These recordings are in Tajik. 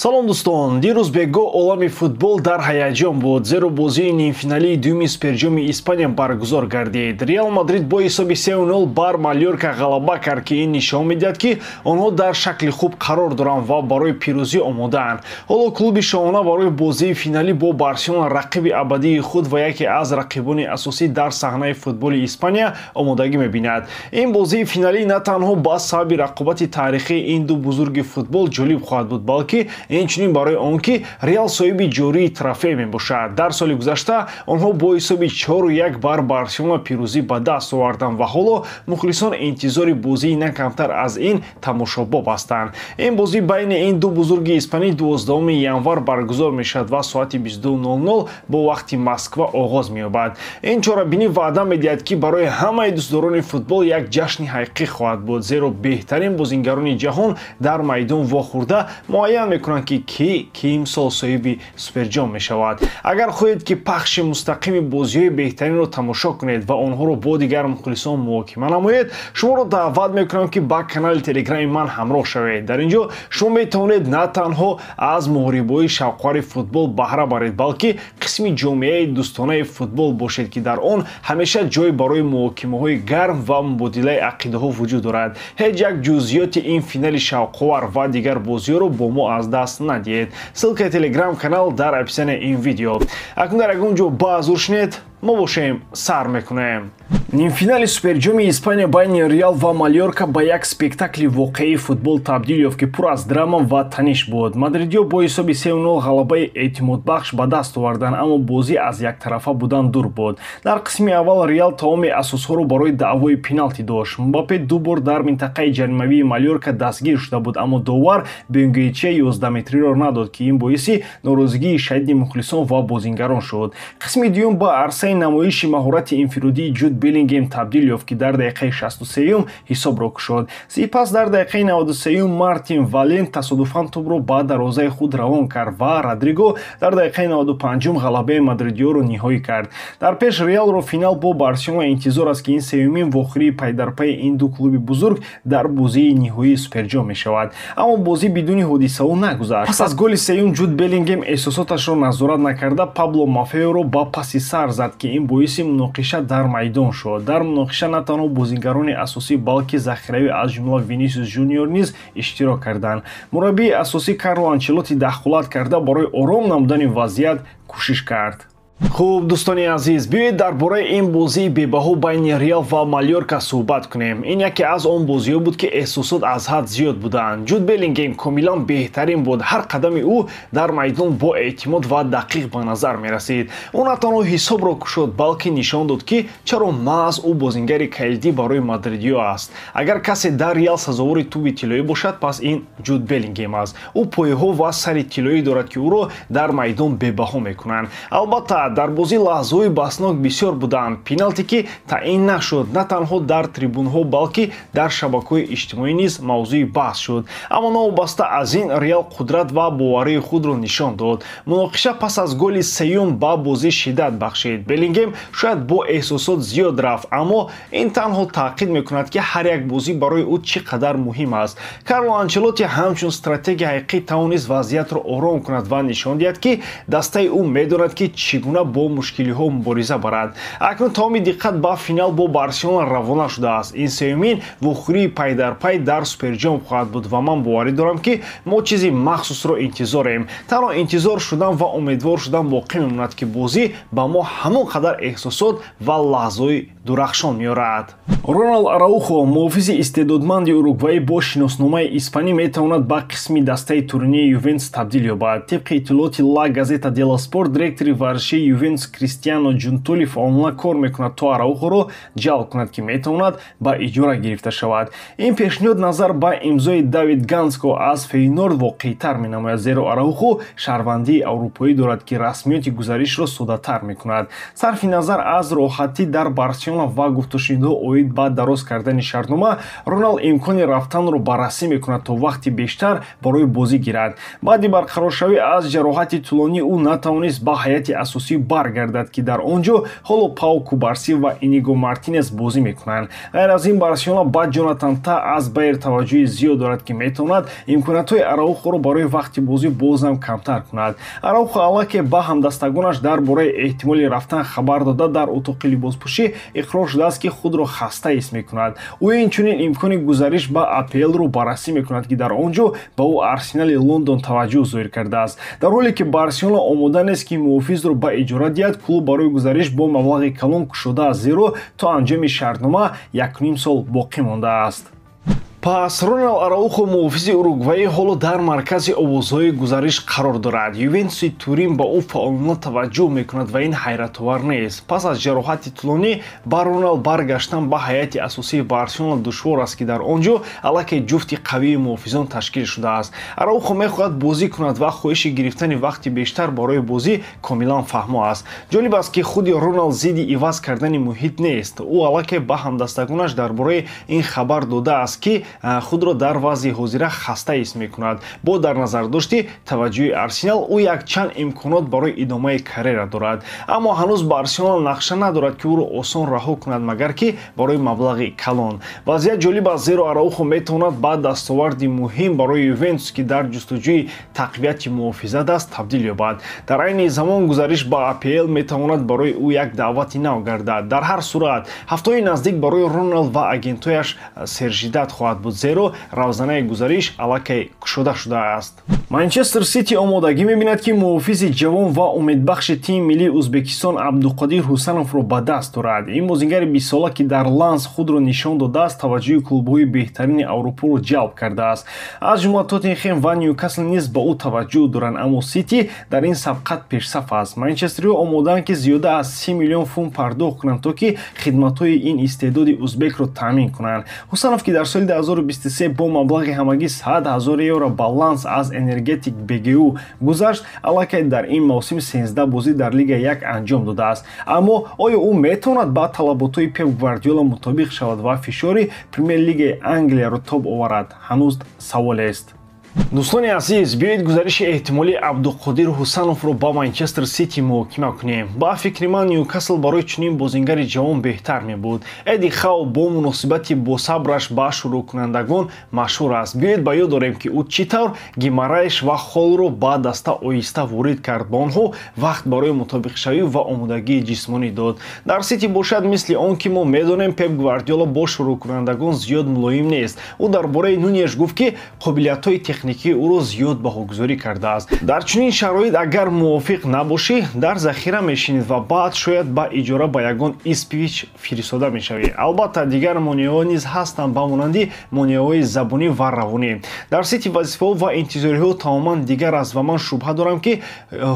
Салом, дӯстон! Дирӯз бегоҳ олами футбол дар ҳаяҷон буд, зеро бозии нимфиналии дуюми Суперҷоми Испания баргузор гардид. Реал Мадрид бо ҳисоби 3-0 бар Малёрка ғалаба кард, ки ин нишон медиҳад, ки онҳо дар шакли хуб қарор доранд ва барои пирӯзӣ омодаанд. Ҳоло клуби шоҳона барои бозии финалӣ бо Барселона, рақиби абадии худ ва яке аз рақибони асосӣ дар саҳнаи футболи Испания, омодагӣ мебинад. Ин бозии финалӣ на танҳо ба сабаби рақобати таърихии ин ду бузурги футбол ҷолиб хоҳад буд, балки инчунин барои он ки Реал соҳиби ҷории трофей мебошад. Дар соли гузашта онҳо бо ҳисоби 4-1 бар Барселона пирӯзӣ ба даст оварданд ва ҳоло мухлисон интизори бозии на камтар аз ин тамошобоб ҳастанд. Ин бозӣ байни ин ду бузурги испанӣ 12 январ баргузор мешавад ва соати 22:00 бо вақти Москва оғоз меёбад. Ин чорабинӣ ваъда медиҳад, ки барои ҳамаи дӯстдорони футбол як ҷашни ҳақиқӣ хоҳад буд, зеро беҳтарин бозингарони ҷаҳон дар майдон вохӯрда муайян мекунанд, ки ки имсол соҳиби Суперҷом мешавад. Агар хоҳед, ки пахши мустақими бозиҳои беҳтаринро тамошо кунед ва онҳоро бо дигар мухлисон муҳокима намоед, шуморо даъват мекунам, ки ба канали Телеграми ман ҳамроҳ шавед. Дар ин ҷо шумо метавонед на танҳо аз муҳорибаҳои шавқовари футбол баҳра баред, балки қисми ҷомеаи дӯстонаи футбол бошед, ки дар он ҳамеша ҷой барои муҳокимаҳои гарм ва мубодилаи ақидаҳо вуҷуд дорад. Ҳеҷ як ҷузъиёти ин финали шавқовар ва дигар бозиҳоро бо мо аз даст надиҳед. Ссылкаи Телеграм канал дар описанияи ин видео. Акнун дар ягон ҷо баъзур шинед, мо бошем, сар мекунем. Нимфинали Суперҷоми Испания байни Реал ва Малёрка ба як спектакли воқеии футбол табдил ёфт, ки пур аз драма ва таниш буд. Мадридиё бо ҳисоби 3-0 ғалабаи эътимодбахш ба даст оварданд, аммо бозӣ аз яктарафа будан дур буд. Дар қисми аввал Реал тамоми асосҳоро барои даъвои пеналти дошт. Мбаппе ду бор дар минтақаи ҷаримавии Малёрка дастгир шуда буд, аммо довар Бенгоэчеа 11-метриро надод, ки ин боиси норозигии шадиди мухлисон ва бозингарон шуд. Қисми дуюм ба арсаи намоиши маҳорати инфиродии Ҷуд Беллингем табдил ёфт, ки дар дақиқаи 63-юм ҳисобро кушод. Сипас дар дақиқаи 93-юм Мартин Валент тасодуфан тӯбро ба дарвозаи худ равон кард ва Родриго дар дақиқаи 95-ум ғалабаи мадридиёро ниҳоӣ кард. Дар пеш Реалро финал бо Барселона интизор аст, ки ин сеюмин вохӯрии пайдарпайи ин ду клуби бузург дар бозии ниҳоии Суперҷом мешавад. Аммо бозӣ бидуни ҳодисаҳо нагузашт. Пас аз голи сеюм Ҷуд Беллингем эҳсосоташро назорат накарда, Пабло Мафеоро ба паси сар зад, ки ин боиси муноқиша дар майдон шуд. Дар муноқиша на танҳо бозингарони асосӣ, балки захиравӣ, аз ҷумла Винисиус Жуниор, низ иштирок карданд. Мураббии асосӣ Карло Анчелотти дахолат карда, барои ором намудани вазъият кӯшиш кард. Хуб, дӯстони азиз, биёед дар бораи ин бозии бебаҳо байни Реал ва Малёрка суҳбат кунем. Ин яке аз он бозиҳо буд, ки эҳсосот аз ҳад зиёд буданд. Ҷуд Беллингем комилан беҳтарин буд. Ҳар қадами ӯ дар майдон бо эътимод ва дақиқ ба назар мерасид. Ӯ на танҳо ҳисобро кушод, балки нишон дод, ки чаро маҳз ӯ бозингари калидӣ барои мадридиё аст. Агар касе дар Реал сазовори тӯби тиллоӣ бошад, пас ин Ҷуд Беллингем аст. Ӯ пояҳо ва сари тиллоӣ дорад, ки ӯро дар майдон бебаҳо мекунанд. Албатта, дар бозӣ лаҳзаҳои баҳснок бисёр буданд. Пеналте, ки таъин нашуд, на танҳо дар трибунҳо, балки дар шабакаҳои иҷтимоӣ низ мавзӯи баҳс шуд. Аммо новобаста аз ин Реал қудрат ва боварии худро нишон дод. Муноқиша пас аз голи сеюм ба бозӣ шиддат бахшид. Беллингем шояд бо эҳсосот зиёд рафт, аммо ин танҳо таъқид мекунад, ки ҳар як бозӣ барои ӯ чӣ қадар муҳим аст. Карло Анчелотти ҳамчун стратегия ҳақиқӣ тавонист вазъиятро ором кунад ва нишон диҳад, ки дастаи ӯ медонад, ки чӣ гуна бо мушкилиҳо мубориза барад. Акнун тамоми диққат ба финал бо Барселона равона шудааст. Ин сеюмин вохӯрии пайдарпай дар Суперҷом хоҳад буд ва ман боварӣ дорам, ки мо чизи махсусро интизорем. Танҳо интизор шудан ва умедвор шудан боқӣ мемонад, ки бозӣ ба мо ҳамон қадар эҳсосот ва лаҳзаҳои дурахшон меорад. Роналд Араухо, муҳофизи истеъдодманди уругваӣ бо шиносномаи испанӣ, метавонад ба қисми дастаи турнии Ювентус табдил ёбад. Тибқи иттилооти Ла Газета делла Спорт, директори варзишии Ювентус Кристиано Ҷунтоли фаъолона кор мекунад, то Араухоро ҷалб кунад, ки метавонад ба иҷора гирифта шавад. Ин пешниҳод назар ба имзои Давид Ганско аз Фейнорд воқеитар менамояд, зеро Араухо шаҳрвандии аврупоӣ дорад, ки расмиёти гузаришро соддатар мекунад. Сарфи назар аз роҳатӣ дар Барселона ва гуфтушунидҳо оид ба дароз кардани шартнома, Роналд имкони рафтанро баррасӣ мекунад, то вақти бештар барои бозӣ гирад. Баъди барқароршавӣ аз ҷароҳати тӯлонӣ ӯ натавонист ба ҳайати асосӣ баргардад, ки дар он ҷо ҳоло Пау Кубарси ва Иниго Мартинес бозӣ мекунанд. Ғайр аз ин, Барселона ба Ҷонатан Та аз Байер таваҷҷӯҳи зиёд дорад, ки метавонад имкониятҳои Араухоро барои вақти бозӣ бозам камтар кунад. Араухо аллакай ба ҳамдастагонаш дар бораи эҳтимоли рафтан хабар дода, дар утоқи либоспӯшӣ иқрор шудааст, ки худро хаста ҳис мекунад. Ӯ инчунин имкони гузариш ба АПЛ-ро баррасӣ мекунад, ки дар он ҷо ба ӯ Арсенали Лондон таваҷҷӯҳ зоҳир кардааст. Дар ҳоле ки Барселона омода нест, ки муҳофизро ба иҷора диҳад, клуб барои гузариш бо маблағи калон кушодааст, зеро то анҷоми шартнома 1,5 сол боқӣ мондааст. Пас Роналд Араухо, муҳофизи уругваӣ, ҳоло дар маркази овозҳои гузариш қарор дорад. Ювентуси Турин ба ӯ фаъолона таваҷҷӯҳ мекунад ва ин ҳайратовар нест. Пас аз ҷароҳати тӯлонӣ ба Роналд баргаштан ба ҳайати асосии Барселона душвор аст, ки дар он ҷо аллакай ҷуфти қавии муҳофизон ташкил шудааст. Араухо мехоҳад бозӣ кунад ва хоҳиши гирифтани вақти бештар барои бозӣ комилан фаҳмо аст. Ҷолиб аст, ки худи Роналд зидди иваз кардани муҳит нест. Ӯ аллакай ба ҳамдастагонаш дар бораи ин хабар додааст, ки худро дар вазъи ҳозира хаста ҳис мекунад. Бо дар назардошти таваҷҷӯҳи Арсенал, ӯ якчанд имконот барои идомаи карьера дорад. Аммо ҳанӯз Барселона нақша надорад, ки ӯро осон раҳо кунад, магар ки барои маблағи калон. Вазъият ҷолиб аст, зеро Араухо метавонад ба дастоварди муҳим барои Ювентус, ки дар ҷустуҷӯи тақвияти муҳофизат аст, табдил ёбад. Дар айни замон гузариш ба АПЛ метавонад барои ӯ як даъвати нав гардад. Дар ҳар сурат, ҳафтаҳои наздик барои Роналд ва агентҳояш сержидат хоҳад буд, зеро равзанаи гузариш аллакай кушода шудааст. Манчестер Сити омодагӣ мебинад, ки муҳофизи ҷавон ва умедбахши тими миллии Ӯзбекистон Абдуқодир Ҳусановро ба даст дорад. Ин бозингари 20сола, ки дар Ланс худро нишон додааст, таваҷҷӯҳи клубҳои беҳтарини Аврупоро ҷалб кардааст. Аз ҷумла Тоттенхем ва Ньюкасл низ ба ӯ таваҷҷӯҳ доранд, аммо Сити дар ин сабқат пешсаф аст. Манчестериҳо омодаанд, ки зиёда аз 30 миллион фунт пардохт кунанд, то ки хидматҳои ин истеъдоди узбекро таъмин кунанд. Ҳусанов, ки дар соли 2023 бо маблағи ҳамагӣ 100 ҳазор евро ба Ланс аз Энергетик БГУ гузашт, аллакай дар ин мавсим 13 бозӣ дар Лига 1 анҷом додааст. Аммо оё ӯ метавонад ба талаботҳои Пеп Гвардиола мутобиқ шавад ва фишори Премер-лигаи Англияро тоб оварад? Ҳанӯз саволест. Дӯстони азиз, биёед гузариши эҳтимолии Абдуқодир Ҳусановро ба Манчестер Сити муҳокима кунем. Ба фикри ман, Ньюкасл барои чунин бозингари ҷавон беҳтар мебуд. Эди Хау бо муносибати босабраш ба шурӯъкунандагон машҳур аст. Биёед ба ёд дорем, ки ӯ чӣ тавр Гимарайш ва Холлро ба даста оҳиста ворид кард, ба онҳо вақт барои мутобиқшавӣ ва омодагии ҷисмонӣ дод. Дар Сити бошад, мисли он ки мо медонем, Пеп Гвардиола бо шурӯъкунандагон зиёд мулоим нест. Ӯ дар бораи Нунеш гуфт, ки қобилиятҳои техникии ӯро зиёд баҳогузорӣ кардааст. Дар чунин шароит агар мувофиқ набошӣ, дар захира мешинед ва баъд шояд ба иҷора ба ягон Испвич фиристода мешавӣ. Албатта, дигар монеаҳо низ ҳастанд, ба монанди монеаҳои забонӣ ва равонӣ. Дар Сити вазифаҳо ва интизориҳо тамоман дигар аст ва ман шубҳа дорам, ки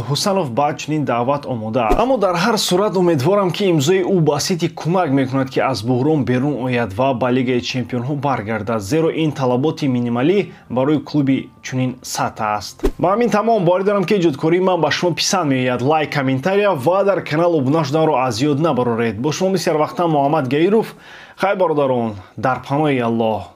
Ҳусанов ба чунин даъват омода аст. Аммо дар ҳар сурат умедворам, ки имзои ӯ ба Сити кӯмак мекунад, ки аз буҳрон берун ояд ва ба Лигаи чемпионҳо баргардад, зеро ин талаботи минималӣ барои клуби чунин сатҳ аст. Ба ҳамин тамом. Боварӣ дорам, ки эҷодкории ман ба шумо писанд меояд. Лайк, комментария ва дар канал обуна шуданро аз ёд набароред. Бо шумо мисли ҳарвақта Муҳаммад Гаиров. Хайр, бародарон, дар паноҳи Аллоҳ.